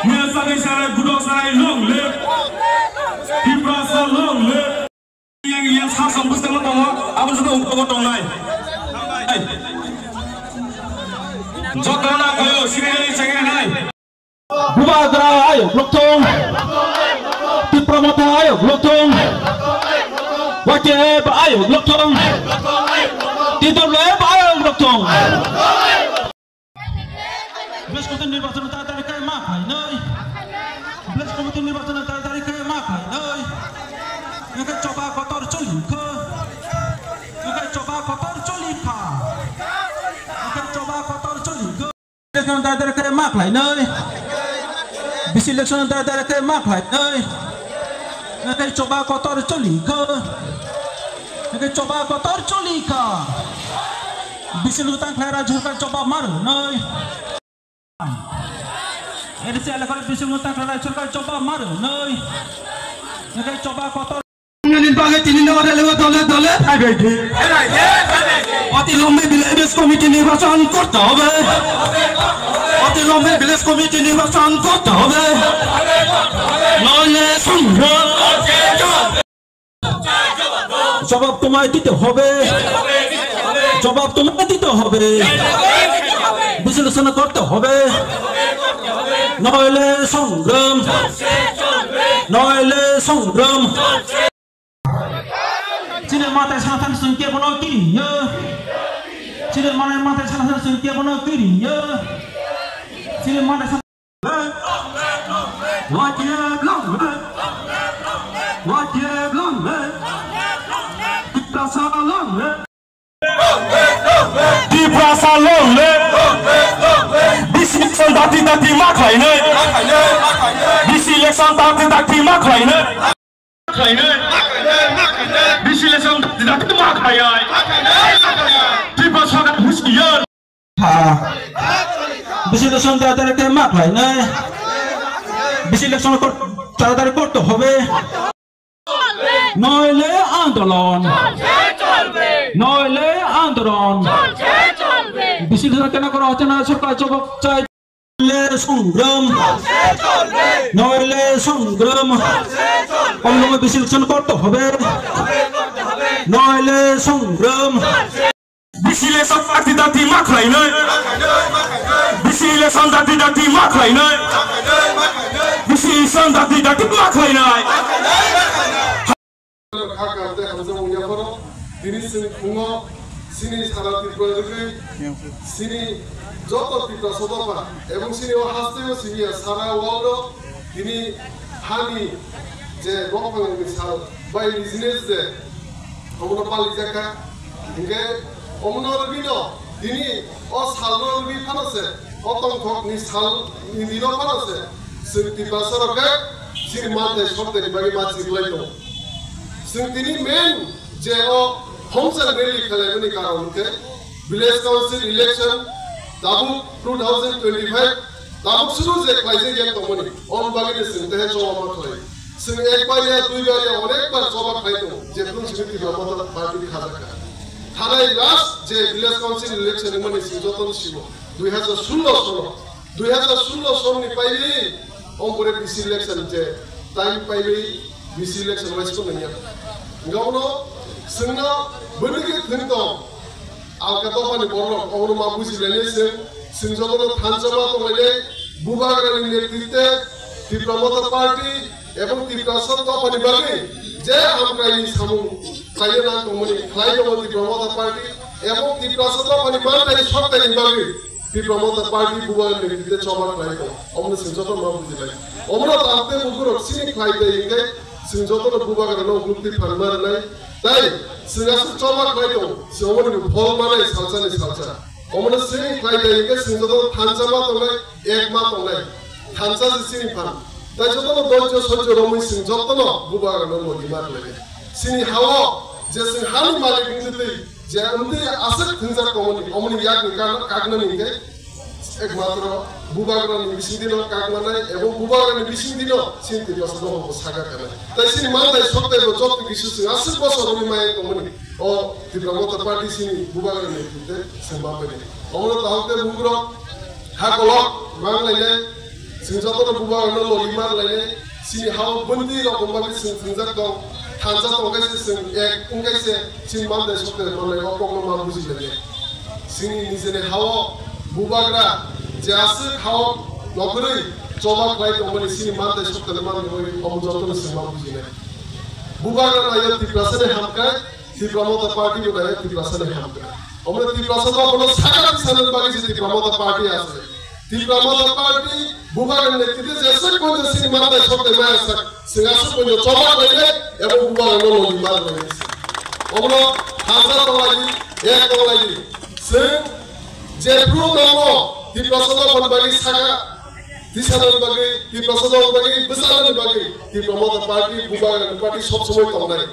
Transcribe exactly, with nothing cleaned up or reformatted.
Mia sanai sanai, budok sanai, long live. Tiprasa long live. Yang, yang sar song bwskango tongo, abo joto uklogo tongnai. Hey. Joto na koyo, sini nai, sini nai. Bubagra ayok lokthong. Tipra Motha ayok lokthong. Y T F ayok lokthong. T W F ayok lokthong. Bwrwskango nirbachon tari tari khe ma khlainai. Bwrwskango nirbachon tari tari khe ma khlainai. Hwnkhe choba kotor choli kho. Hwnkhe choba kotor choli kha. Hwnkhe choba kotor choli kho. Election dai dai khe ma khlainai. Bisi election dai dai khe ma khlainai. Hwnkhe choba kotor choli kho. Hwnkhe choba kotor choli kha. Bisi lutang khlai ra jhurka choba ma rwnai. Eri se elakar bisi lutang khlai ra jhurka choba ma rwnai. Hwnkhe choba kotor Nini bagwi tini no relewa dole dole phaibai di. Otilombe village committee নির্বাচন করতে হবে। অতিলম্বে village committee নির্বাচন করতে হবে। নইলে সংগ্রাম। জবাব তোমায় দিতে হবে। জবাব তোমায় দিতে হবে। বিশ্লেষণ করতে হবে। নইলে সংগ্রাম। নইলে সংগ্রাম। Chini matai sana thani sung kebo no kiri yo. Chini matai sana thani sung kebo no kiri yo. Chini matai sana. Y T F long live. Y T F long live. Tiprasa long live. Tiprasa long live. Bisi election dati dati ma khlainai. Bisi election dati dati ma khlainai. Khlainai. Bisi election dati dati ma khlainai. Tiprasa husiyan. Ha. Bisi election dati dati ma khlainai. Bisi election kor-, dati dati korte hobe. নইলে আন্দোলন। চলবে, চলবে। নইলে আন্দোলন। চলবে, চলবে। বিশৃঙ্খলা কেন করা হচ্ছে না, সরকার জবাব চাই। নইলে সংগ্রাম। চলবে, চলবে। নইলে সংগ্রাম। চলবে, চলবে। অবিলম্বে বিশ্লেষণ করতে হবে। করতে হবে, করতে হবে। নইলে সংগ্রাম। চলবে। Bisi election dati dati ma khlainai. Bisi election dati dati ma khlainai. Bisi election dati dati ma khlainai. Hakha tei hamjakmung yapharo tini chwng phungo chini sara Tripura rwgwi chini joto Tiprasa dopha ebong chini o hasteo simi ya sara world o tini hani je bongphangni sal bai business de omono palijak kha. Hinkhe omono rwgwino tini o salno rwgwi phano se, o tongthokni salni dino phano se chwng Tiprasa rok khe chini manthai sothaini bagwi ma chiriklai tongo. Chwng tini main je o homsa rally khwlaimani karon hwnkhe village council election tabuk two thousand twenty-five tabuk suru je khlaijak yang tongmani, om bagwi chwng tehe choba ma khlai. Chwng ekbar ya duibar ya onekbar choba khlai tongo, jephru chini Tipra Motha Party khajakha. Thanai last je village council election wngmani chwng jotono sibo, dui hazar sullo sono, dui hazar sullo sonni pairi ompore B C election je time pairi B C election wise ko nangya. Gaono chwngno bwrwikhe thwng tong. Alka dophani borok obono ma bujilainai chwng, chwng jotono thansa ma tonglainai, Bubagrani netritwe Tipra Motha Party ebong Tiprasa dophani bagwi je hamkraini samung khlaiwi nang tongmani khlai tongo Tipra Motha Party ebong Tiprasa dophani manthai sothaini bagwi Tipra Motha Party Bubagrani netritwe choba khlai tongo. Omono chwng jotono ma bujilai. Omono tamte bukurok chini khlai tei hinkhe chwng jotono Bubagrano uklukti phan ma rwnai. Tai chwng aswk choba khlai tongo, chwng omono phol manai salsani salsa. Omono chwng khlai tei hinkhe chwng joto thansa ma tongnai, ek ma tongnai. Thansa se chini phan. Tai jotono doijo soijo romwi chwng jotono Bubagrano logi ma khlai. Chini hao je chwng hani malik wngwi twi je wngwi aswk thwngjak tongmani, omoni yakni kak-, kaknani hinkhe Ekmatro Bubagrani bisingtwino kak manai ebong Bubagrani bisingtwino chini Tiprasa dophano bo saka kanai. Tai chini manthai sothaino joto kisu chwng aswk bosor romwi maya tongmani. O Tipra Motha Party chini Bubagrani netrite chwng ma painai. Omono tahokte bugrok hakolok manglainai. Chwng jotono bubagrano loli ma rwlainai, chini ha-o bwntwi rok wngma khe chwng thwngjak tong, thansa tong khe se chwng ek wng khe se chini mantai sokte manlai o kokno ma buji lainai. Chini nijeni ha-o bubagra je aswk ha-o nogorwi choba khlai tongmani chini mantai sokte manlai omo jotono chwng ma bujinai. Bubagra naio Tiprasani hamkrai, Tipra Motha Party bo naio Tiprasani hamkrai. Omo Tiprasa to bono sakha tisani bagwi se Tipra Motha Party ase. Tipra Motha Party bubagrani netrite jeswk poito chini mantai sokte maya sak, chwng aswk poito choba khlainai ebo bubagrano loli ma rwlainai se. Obono hamsa tonglaidi, ek tonglaidi. Chwng jephru tongo Tiprasa dophani bagwi sakha tisanani bagwi, Tiprasa dophani bagwi bwchanani bagwi Tipra Motha Party, bubagrani party sob somoi tongnai.